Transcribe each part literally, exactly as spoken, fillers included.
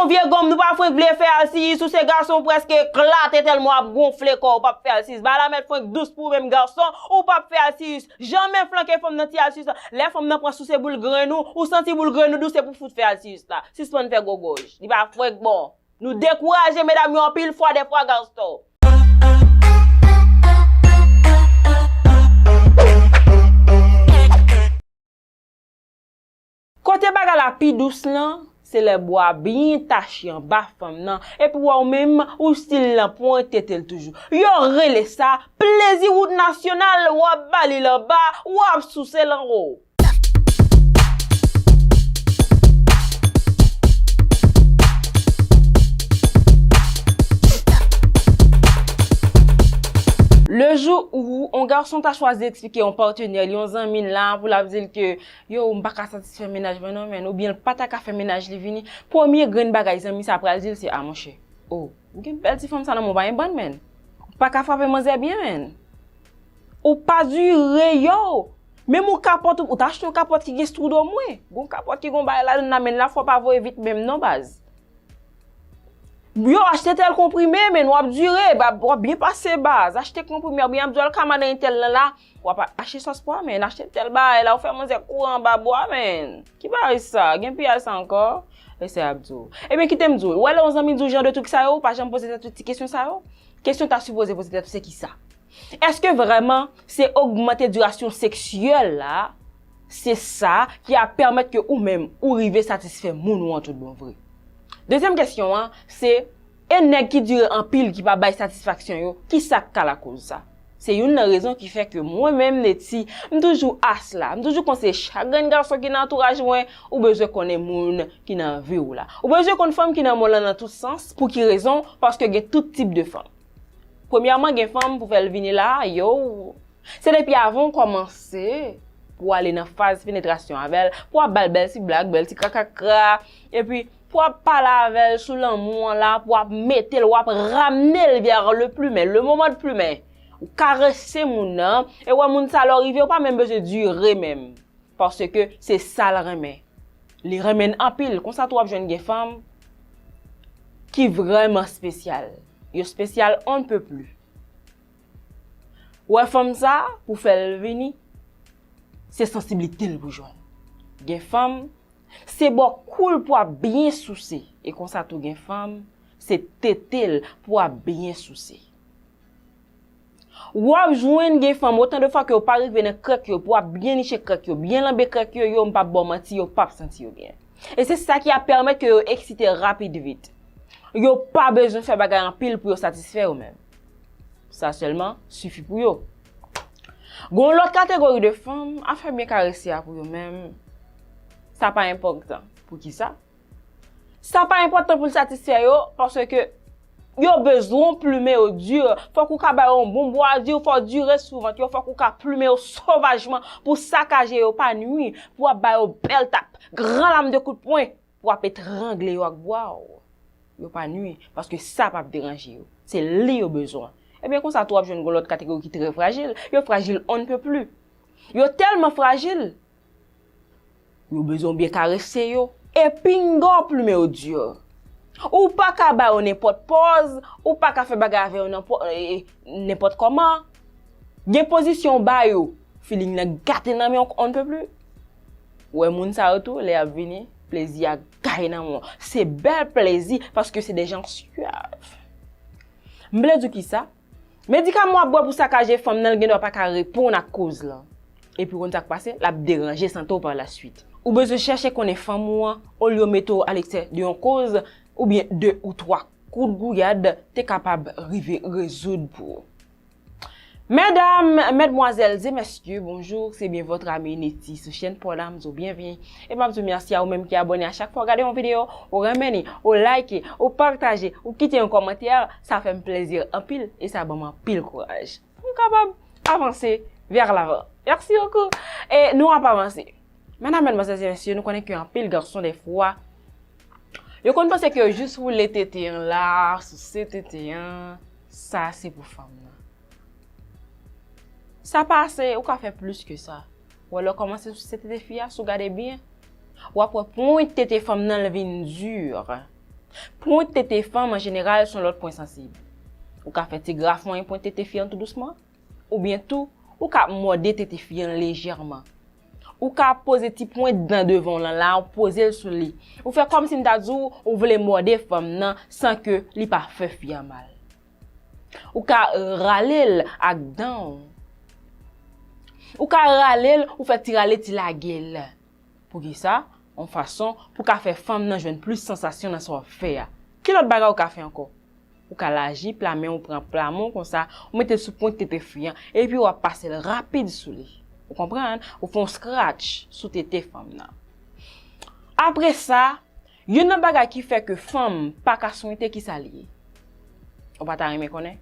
Yon vye gonm, nou pa fwenk vle fè alsiyis, ou se gason ou prèske eklate tèlman w ap gonfle kò w, ou p ap fè alsiyis. Bagay la mèt fwenk dous pou ou menm gason, ou p ap fè alsiyis. Janmen flanke fanm nan ti alsiyis la. Lè fanm nan pran souse boul grenn ou, ou santi boul grenn ou dous, se pou fout fè alsiyis la. Sispann fè gwo gòj. Li pa fwenk bon. Nou dekouraje medam yo anpil fwa, dèfwa gason. Kote bagay la pi dous lan, se lè bwa byen tache anba fanm nan, epi w wè w menm, ou still nan pwen tete l toujou. Yo rele sa plezi wout nasyonal, w ap ba li l anba, w ap souse l anwo. Le jou où yon gason ta chwazi eksplike yon patnè l, yon zanmi l la, pou l ap di l ke, yo, m pa ka satisfè mennaj mwen non, menn, oubyen l pa ta ka fè mennaj li vini, premye grenn bagay zanmi sa pral di l se, a monchè, o, ou gen bèl ti fanm sa nan men w, pa gen bann, menn. Ou pa ka frape manzè byen, menn. Ou pa dire, yo. Menm yon kapòt, ou ta achte yon kapòt ki gen stridò mwen. Gon kapòt ki gon bagay ladann la, menn, la fò pa voye vit menm non, baz. Yo, achte tèl konprime, menn, w ap dire, w ap byen pase, baz. Achte konprime, oubyen y ap di w al ka madanm entèl lan la, w ap achte sòs pwa, menn, achte tèl bagay la, ou fè manzè kouri anba bwa, menn. Ki bagay sa? Gen piyay sa ankò? E sa y ap di w. Ebyen, kite m di w, ou wè lè yon zanmi di w jan de trik sa yo, ou pa janm poze tèt ou ti kesyon sa yo? Kesyon w ta sipoze poze tèt ou se kisa? Èske vrèman se ogmante dirasyon seksyèl la, se sa ki ap pèmèt ke ou menm ou rive satisfè moun ou an tout bon vre? Dezyèm kesyon an, se, e nèg ki dire anpil ki pa bay satisfaksyon yo, kisa k ka lakoz sa? Se youn nan rezon ki fè ke mwen menm, Netty, m toujou asla, m toujou konseye chak grenn gason ki nan antouraj mwen, ou bezwen konnen moun ki nan vi w la. Ou bezwen konn fanm ki nan men w lan nan tout sans. Pou ki rezon? Paske gen tout tip de fanm. Premyèman, gen fanm pou fè l vini la, yo, se depi avan w kòmanse pou w ale nan faz penetrasyon avè l, pou w ap ba l bèl ti blag, bèl ti krakrakra, epi pou w ap pale avè l sou lanmou an la, pou w ap mete l, w ap ramne l vers le plumen, le moment de plumen. Ou karese moun nan, e wè moun sa lè w rive, ou pa menm bezwen dire menm. Paske se sa l renmen. Li renmen n anpil. Konsa tou w ap jwenn gen fanm ki vrèman espesyal. Yo espesyal on ne peut plus. Ou wè fanm sa, pou fè l vini, se sansiblite l pou jwenn. Gen fanm, se bò kou l pou ap byen souse. E konsa tou gen fanm, se tete l pou ap byen souse. W ap jwenn gen fanm, otan de fwa ke yo pa rive nan krèk yo, pou w ap byen niche krèk yo, byen lanbe krèk yo, yo, m p ap ba w manti, yo p ap santi yo byen. E se sa ki ap pèmèt ke yo eksite rapid vit. Yo pa bezwen fè bagay anpil pou yo satisfè yo menm. Sa sèlman sifi pou yo. Gon lòt kategori de fanm, afè byen karese a pou yo menm, sa pa enpòtan. Poukisa? Sa pa enpòtan pou l satisfè yo, paske yo bezwen w plimen yo di. Fòk ou ka ba yo yon bon bwa di, fò w dire sou vant yo, fòk ou ka plimen yo sovajman pou sakaje yo, pa nwi, pou w ap ba yo bèl tap, gran lam de kout pwen, pou w ap etrangle yo ak bwa w. Yo pa nwi, paske sa p ap deranje yo. Se li yo bezwen. Ebyen, konsa tou w ap jwenn gon lòt kategori ki trè frajil. Yo frajil on ne peut plus. Yo tèlman frajil, yo bezwen w byen karese yo. E pinga w plimen yo di. Ou pa ka ba yo nenpòt pòz, ou pa ka fè bagay avè yo nan pò-, e, nenpòt kòman. Gen pozisyon w ba yo, feeling nan gate nan men w on ne peut plus. Ou wè moun sa yo tou, lè y ap vini, plezi a gaye nan men w. Se bèl plezi, paske se de jan suave. M vle di w kisa? Medikaman w ap bwè pou sakaje fanm nan, l gendwa pa ka reponn ak koz lan. Epi w konn sa k pase? L ap deranje sante w pa la swit. Ou bezwen chèche konnen fanm ou an, olye w mete w alèksè de yon koz, oubyen de ou twa kout gouyad te kapab rive rezoud pou ou. Medam, medmwazèl e mesye, bonjou, se byen vòt ami Netty sou chèn pa w la, m di w byenvini. E m ap di w mèsi a ou menm ki abòne a chak fwa w gade yon videyo, ou renmen li, ou like, ou pataje, ou kite yon kòmantè, sa fè m plezi anpil e sa ban m anpil kouraj pou m kapab avanse vers l'avant. Merci beaucoup. E nou ap avanse. Medam, medmwazèl e mesye, nou konnen ke anpil gason dèfwa, yo konn panse ke yo jis woule tete an la, souse tete an, sa se pou fanm nan. Sa pa ase, ou ka fè plis ke sa. Ou wè lè w kòmanse souse tete fi a, si w gade byen, w ap wè pwent tete fanm nan l vin di. Pwent tete fanm an jeneral se yon lòt pwen sansib. Ou ka fè ti grafounen pwent tete fi an tou dousman, oubyen tou, ou ka mòde tete fi an lejèman. Ou ka poze ti pwent dan devan w lan la, ou poze l sou li. Ou fè kòmsi m ta di w, ou vle mòde fanm nan san ke li pa fè fi an mal. Ou ka rale l ak dan w. Ou ka rale l, ou fè ti rale, ti lage l. Poukisa? Yon fason pou ka fè fanm nan jwenn plis sansasyon nan sa w ap fè a. Ki lòt bagay ou ka fè ankò? Ou ka laji pla men w, pran pla men w konsa, ou mete l sou pwent tete fi an, epi w ap pase l rapid sou li. Ou konprann? Ou fè yon scratch sou tete fanm nan. Apre sa, youn nan bagay ki fè ke fanm pa ka swente, ki sa l ye? Ou pa ta renmen konnen?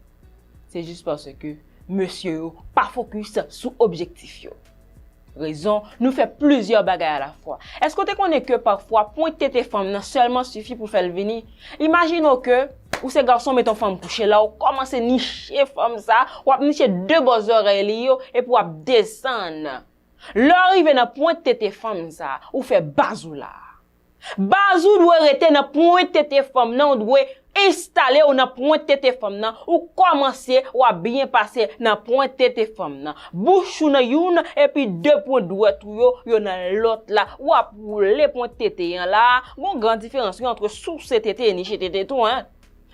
Se jis paske mesye yo pa fokis sou objektif yo. Rezon, nou fè plizyè bagay alafwa. Èske w te konnen ke pafwa pwent tete fanm nan sèlman sifi pou fè l vini? Imajine w ke ou se gason, w mete yon fanm kouche la, ou kòmanse niche fanm sa, w ap niche de bò zòrèy li yo, epi w ap desann. Lè w rive nan pwent tete fanm sa, ou fè baz ou la. Baz ou dwe rete nan pwent tete fanm nan, ou dwe enstale w nan pwent tete fanm nan, ou kòmanse, w ap byen pase nan pwent tete fanm nan. Bouch ou nan youn, epi de pwent dwèt ou yo, yo nan lòt la. W ap woule pwent tete an la. Gon gran diferans wi ant souse tete e niche tete tou, en.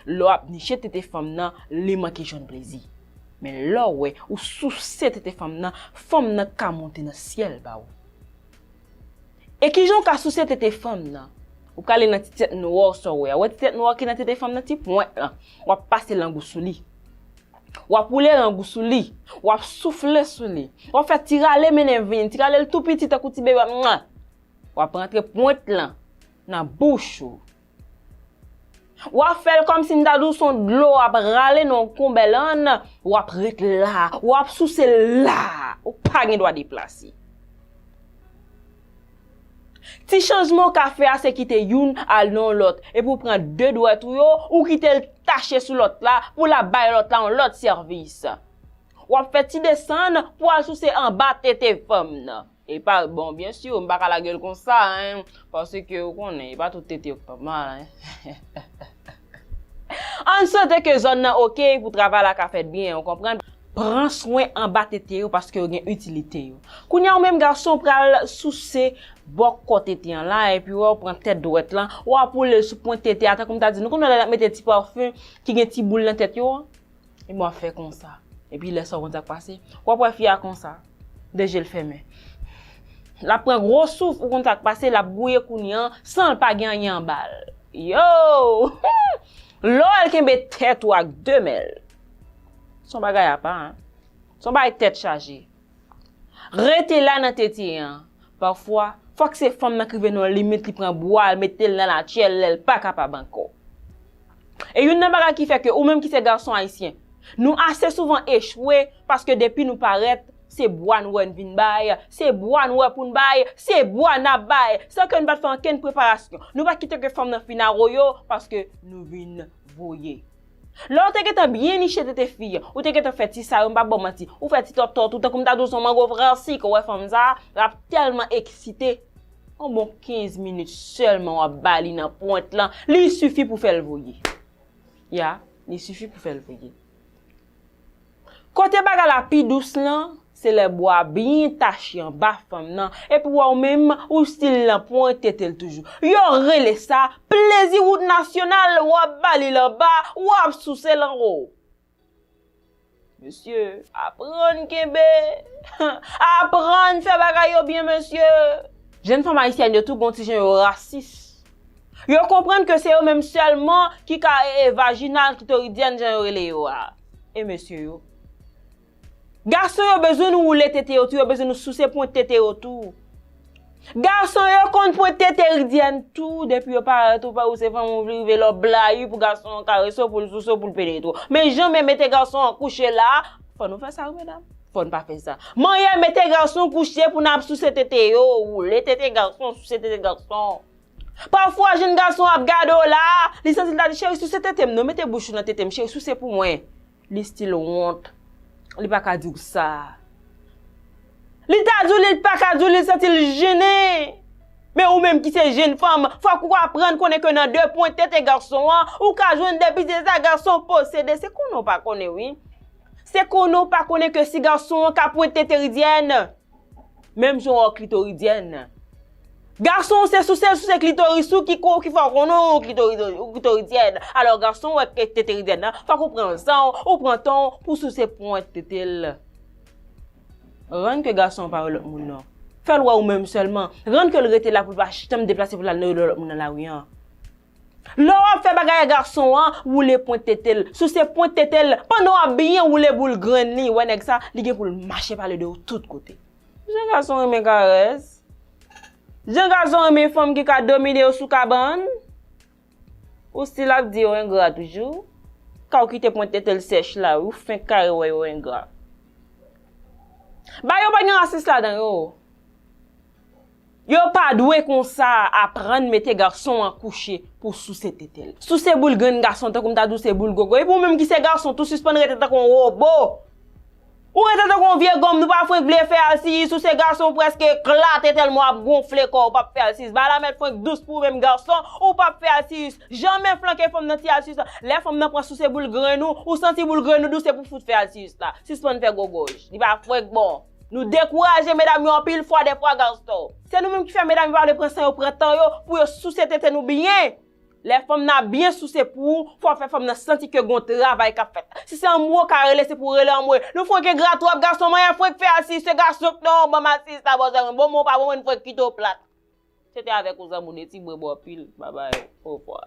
Lè w ap niche tete fanm nan, li manke jwenn plezi. Men lè w wè ou souse tete fanm nan, fanm nan ka monte nan syèl ba ou. E kijan w ka souse tete fanm nan? Ou prale nan ti tèt nwa w sa w wè a. Wè ti tèt nwa ki nan tete fanm nan, ti pwent lan. W ap pase lang ou sou li. W ap woule lang ou sou li. W ap soufle sou li. W ap fè ti rale mennen vini. Ti rale l tou piti tankou ti bebe. Mwa! W ap rantre pwent lan nan bouch ou. W ap fè l kòmsi m ta di w se yon dlo w ap rale nan yon konbèlann, w ap ret la, w ap souse l la, ou pa gen dwa deplase. Ti chanjman w ka fè a se kite youn al nan yon lòt, epi w pran de dwèt ou yo, ou kite l tache sou lòt la, pou l ap bay lòt la yon lòt sèvis. W ap fè ti desann pou al souse anba tete fanm nan. E pa, bon, byen si, m pa ka lage l konsa, en, paske ou konnen, e pa tout tete yo k fè mal, en. Ann swete ke zòn nan oke pou travay la ka fèt byen, ou konprann? Pran swen anba tete yo paske yo gen itilite yo. Kounye a, ou menm gason, w pral souse bò kò tete an la, epi w pran tèt dwèt lan, w ap woule l sou pwent tete a, tankou m ta di nou, kounye a lè l ap mete ti pafen ki gen ti boul nan tèt yo an. Epi w ap fè konsa. Epi lè sa w konn sa k pase, w ap wè fi a konsa, de je l fèmen. L ap pran gwo souf, ou konn sa k pase, l ap gouye kounye an, san l pa gen anyen anba l. Yo! Lè w wè l kenbe tèt ou ak de men l. Se yon bagay apa, en. Se yon bagay tèt chaje. Rete la nan tete an. Pafwa, fòk se fanm nan k rive nan yon limit, li pran bwa l, mete l nan latyè l, lè l pa kapab ankò. E youn nan bagay ki fè ke ou menm ki se gason ayisyen, nou ase souvan echwe paske depi nou parèt, se bwa nou wè n vin bay, se bwa nou wè pou n bay, se bwa n ap bay, san ke n pa t fè okenn preparasyon. Nou pa kite ke fanm nan fin awoyo paske nou vin voye. Lè w te gentan byen niche tete fi an, ou te gentan fè ti sa yo, m p ap ba w manti, ou fè ti tòtòt ou, tankou m ta di w se yon mango fransi ke w wè fanm sa, l ap tèlman eksite. Yon bon kenz minit sèlman w ap ba li nan pwent lan, li sifi pou fè l voye. Ya, li sifi pou fè l voye. Kote bagay la pi dous lan, se lè bwa byen tache anba fanm nan, epi w wè w menm, ou still nan pwent tete l toujou. Yo rele sa plezi wout nasyonal, w ap ba li l anba, w ap souse l anwo. Mesye, aprann kenbe. Aprann fè bagay yo byen, mesye. Jèn fanm ayisyèn yo tou gon ti jan yo rasis. Yo konprann ke se yo menm sèlman ki ka, e, e, vajinal, klitoridyen, jan yo rele yo a. E mesye yo? Gason yo bezwen nou woule tete yo tou, yo bezwen nou souse pwent tete yo tou. Gason yo konn pwent tete ridyèn tou, depi yo parèt ou pa ou se fanm ou vle rive lè w blayi pou gason an karese w, pou l souse w, pou l penetre w. Men janmen mete gason an kouche la, fò nou fè sa wi medam. Fò n pa fè sa. Manyè mete gason kouche pou n ap souse tete yo, woule tete gason, souse tete gason. Pafwa, jèn gason ap gade w la, li santi l ta di, cheri, souse tete m non, mete bouch ou nan tete m, cheri, souse pou mwen. Li still wont. Li pa ka di w sa. Li ta di w li, li pa ka di w li, li santi l jennen. Men ou menm ki se jenn fanm, fòk ou aprann konnen ke nan de pwen tete gason an, ou ka jwenn de biznis a gason posede. Se konnen w pa konnen, wi. Se konnen w pa konnen ke si gason an ka pwente teridyèn, menm jan w wè w klitoridyèn. Gason w se souse, souse klitoris ou ki ko, ki fè w konnen w klitori-, ou klitoridyèn. Alò gason w wè ke te teridyèn nan, fòk ou pran zan w, ou pran tan w pou souse pwent tete l. Rann ke gason an pa wè lòt moun nan. Fè l wè ou menm sèlman. Rann ke l rete la pou l pa janm deplase pou l al nan lòt moun nan lari an. Lè w ap fè bagay ak gason an, woule pwent tete l. Souse pwent tete l. Pandan w ap byen woule boul grenn li, wè nèg sa, li gen pou l mache pale de ou tout kote. Jan gason renmen karès. Jan gason renmen fanm ki ka domine yo sou kabann. Ou still ap di yo engra toujou. Ka w kite pwent tete l sèch la, wi, ou fenk kare wè yo engra. Ba yo pa gen rasis ladan yo. Yo pa dwe konsa aprann mete gason an kouche pou souse tete l. Souse boul grenn gason tankou m ta di w se boul gogo. Epi ou menm ki se gason tou sispann rete tankou yon wobo. Ou rete tankou yon vye gonm, nou pa fwenk vle fè alsiyis, ou se gason ou prèske eklate tèlman w ap gonfle kò w, ou p ap fè alsiyis. Bagay la mèt fwenk dous pou ou menm gason, ou p ap fè alsiyis. Janmen flanke fanm nan ti alsiyis la. Lè fanm nan pran souse boul grenn ou, ou santi boul grenn ou dous, se pou fout fè alsiyis la. Sispann fè gwo gòj. Li pa fwenk bon. Nou dekouraje medam yo anpil fwa, dèfwa gason. Se nou menm ki fè medam yo pa vle pran san yo, pran tan yo pou yo souse tete nou byen. Lè fanm nan ap byen souse pou ou, fò w fè fanm nan santi ke gon travay k ap fèt. Si se anmwe w ka rele, se pou w rele anmwe. Nou fwenk engra twòp gason, manyen fwenk fè alsiyis, se gason k nan yon banm alsiyis la, bòzè mwen, bon mwen w pa bon mwen fwenk kite w plat. Se te avèk ou zanmi w de ti bwe bò pil, babay, ovwa.